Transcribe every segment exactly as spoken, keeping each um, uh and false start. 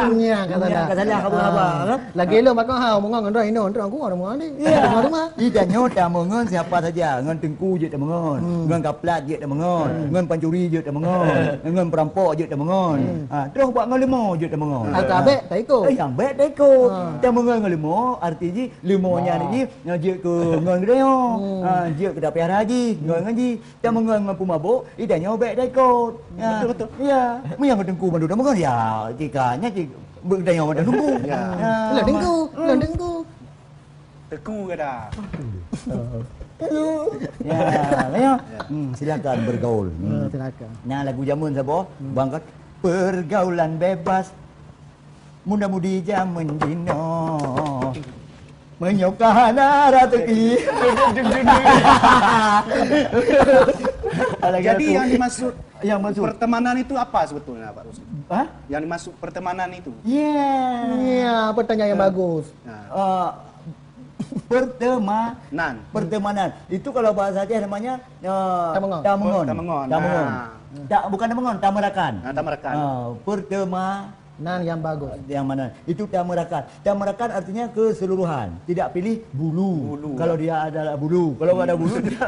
Nyan ka salah. Nyan ka salah, kamu Ah. apa, kan? Lagi lom bak kong hau, meungon ngon droe inoe, droe ku orang meungon ni. Ya. Rumah-rumah. Ih, dan nyoe tameungon siapa saja, ngon teungku jeuet tameungon, Hmm. ngon kaplat jeuet tameungon, Hmm. ngon pancuri jeuet tameungon, ngon perampok jeuet tameungon. Hmm. Ha, terus buat ngon leumo jeuet tameungon. Atau Ha. bèk taikot. Eh, nyang bèk taikot. Ha. Tameungon ngon leumo, arti jih leumo Ha. nyan jih, jeuet keu ngon geutanyoe. Hmm. Ha, jeuet keu tapiara jih, ngon ngon jih. Tameungon ngon peumabôk, ih, dan nyoe bèk taikot. Ya. Betul, betul. Ya. Meunyoe ngon teungku mandum tameungon, ya, jika nya cit beutanyoe mandum teungku. Ya. Ya, Lah ma- teungku, lah teungku. Teungku kata. Ya, ya. Hmm, silakan bergaul. Hmm. Ya, silakan. Nah, lagu jameun saboh, Hmm. bang kan pergaulan bebas. Muda-mudi jameun jinoe. Meunyoe ka hana raseuki. Jadi yang dimaksud Yang maksud pertemanan itu apa sebetulnya, Pak Rusdi? Hah? Yang dimaksud pertemanan itu? Ya. Ya, pertanyaan yang Eh. bagus. Nah. Eh, pertema-, Nan. pertemanan. Itu kalau bahasa Aceh namanya, eh, Tameungon. tameungon. Tameungon. Tameungon. Nah. Tak, bukan tameungon, tamerakan. Ah, tamerakan. Eh, pertema-, Nan yang bagus. Yang mana? Itu tamerakan. Tamerakan artinya keseluruhan. Tidak pilih bulu. Bulu. Kalau dia ada bulu. Kalau ada bulu, dia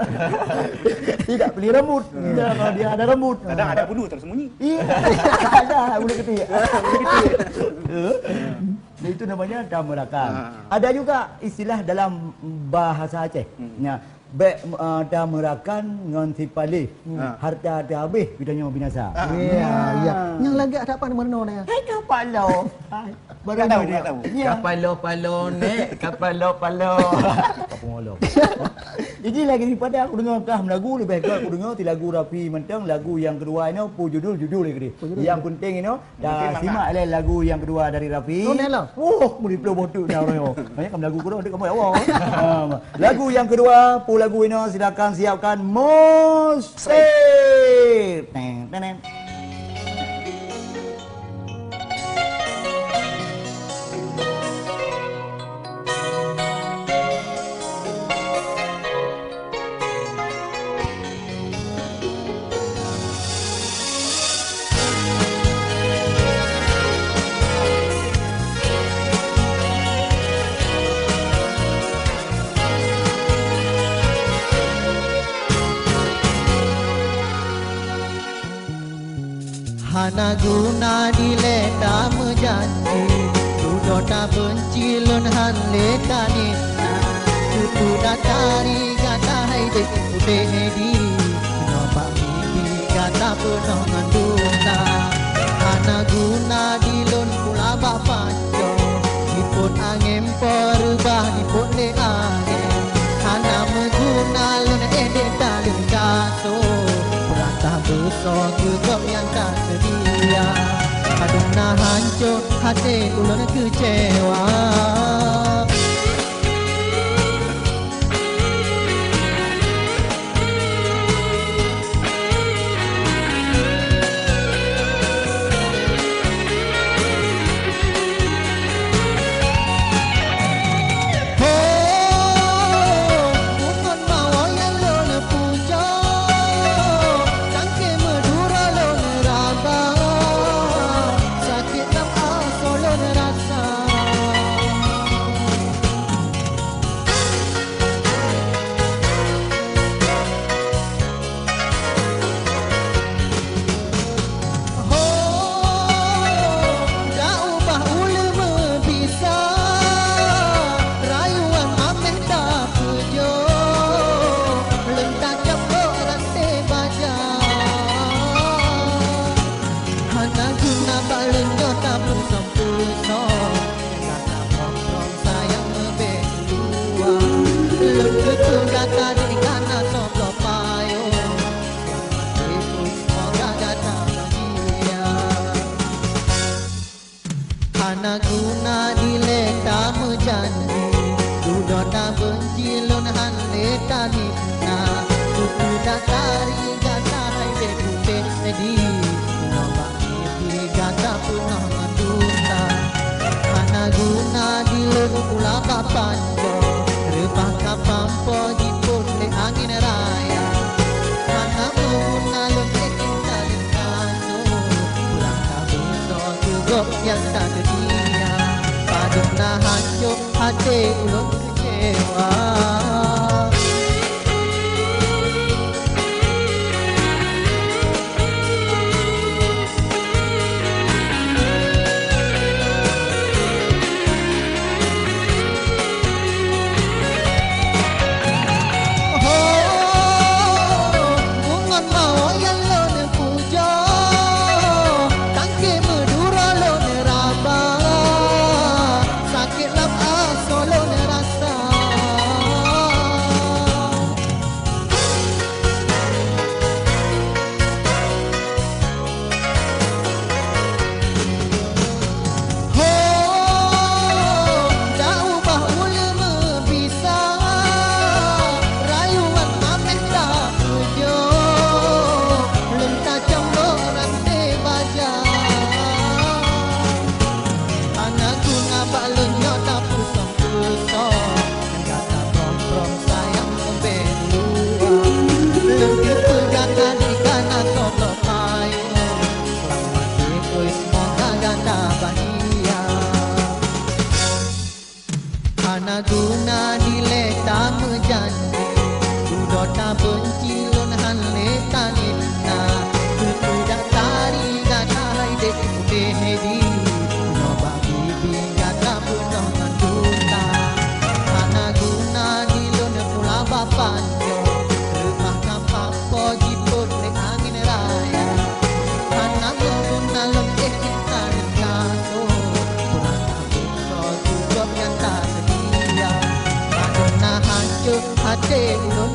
tidak pilih rambut. Hmm. Ya, kalau dia ada rambut. Kadang ada bulu tersembunyi. Iya, ada bulu ketik. Bulu ketik. Itu namanya tamerakan. Ah. Ada juga istilah dalam bahasa Aceh. Hmm. Ya, bèk, eh, tamerakan ngon si paléh. Hmm. Ha. Harta teuhabéh, geutanyoe binasa. Ah. Ya, ya. Nyang lagak tak pandai meurunoe nyan. Hai, kapalo. Hai. Baru Tak tahu, ni tak dia. tahu. Ya. Kapalo-palo, Nek. Kapalo-palo. Kapungolo. Jadi lagi daripada aku dengar kah lagu, lebih baik aku dengar si lagu Rafi mantong, lagu yang kedua ini, apa judul, judul lagi dia. Apa judul? Yang penting ini, Dah simak lé lagu nyang keudua dari Rafi. Wah, meuriploh boh teuk dah ureueng nyoe. Banyak kan lagu kurang, dek kamoe awak. Ha, lagu nyang keudua, peue lagu inoe, silakan siapkan musik. Teng, teng, teng. Hana guna dilèe tameujanji, dudoe tabeunci lôn han lé taniet na. Cucu datari gata hai dek udeh di, keunoe bak mimpi gata peunoh ngon dusta. Hana guna dilôn pula bak pancong, jipot angén po reubah jipot lé angén. Hana meuguna lôn éh dek taleueng ka So, peurata beusoe keu gob nyang ka seudia. Padum na hanco até ulôn keucewa. Ho, bukon mawö nyang lôn pujoe, sangké Madura lôn raba, sakét lam asoe lôn rasa. Ho, da ubah uleuem meubisa, rayuan améh tapeujoe, lôn tacok bok ranté baja. Hana guna bak lôn nyoe tapeusom-peusom. Sayang meubèk dua, lôn keupeue gata deh kana soe bloe payong. Selamat ibu, semoga gata bahagia. Hana guna dilèe tameujanji, dudoe tabeunci lôn han lé taniet na. Cucu datari gata hai dek udeh di, keunoe bak Di gata peunoh meudusta, hana guna dilôn pula bak pancong, reubah ka pampo jipot lé angén raya. Hana meuguna lôn éh cinta lôn ka So, pulang ka beusoe keu Gob nyang taseutia, padub na hancô até ulôn keucewa. Ho, ngon mawö nyang lôn pujoe, tangke meuduro lôn raba, sakét lam asoe lôn rasa. Ho, da ubah ulée meubisa, rayuan mameh tapujoe, lôn tacok lôn ranté baja. Hana guna bak lôn nyoe tapeusong-peusong, gata prong-prong sayang leubeh dua. Lôn teupeue gata di kana soe payong, seulamat jih semoga gata bahagia. Hana guna dilée tameujanji, dudoe tabeunci lôn han lé taneuk na. Keupeue dak tari gata hai dek udeh di, nyoe bak bibi gata peunoh ngon duka. Hana guna di lôn pula bapanjoe, leumah kapal po jipot lé angén raya. Hana meuguna lôn éh cinta dan kasô, peureulée Soe tu gob nyang taseutia, padub na hancô até ulôn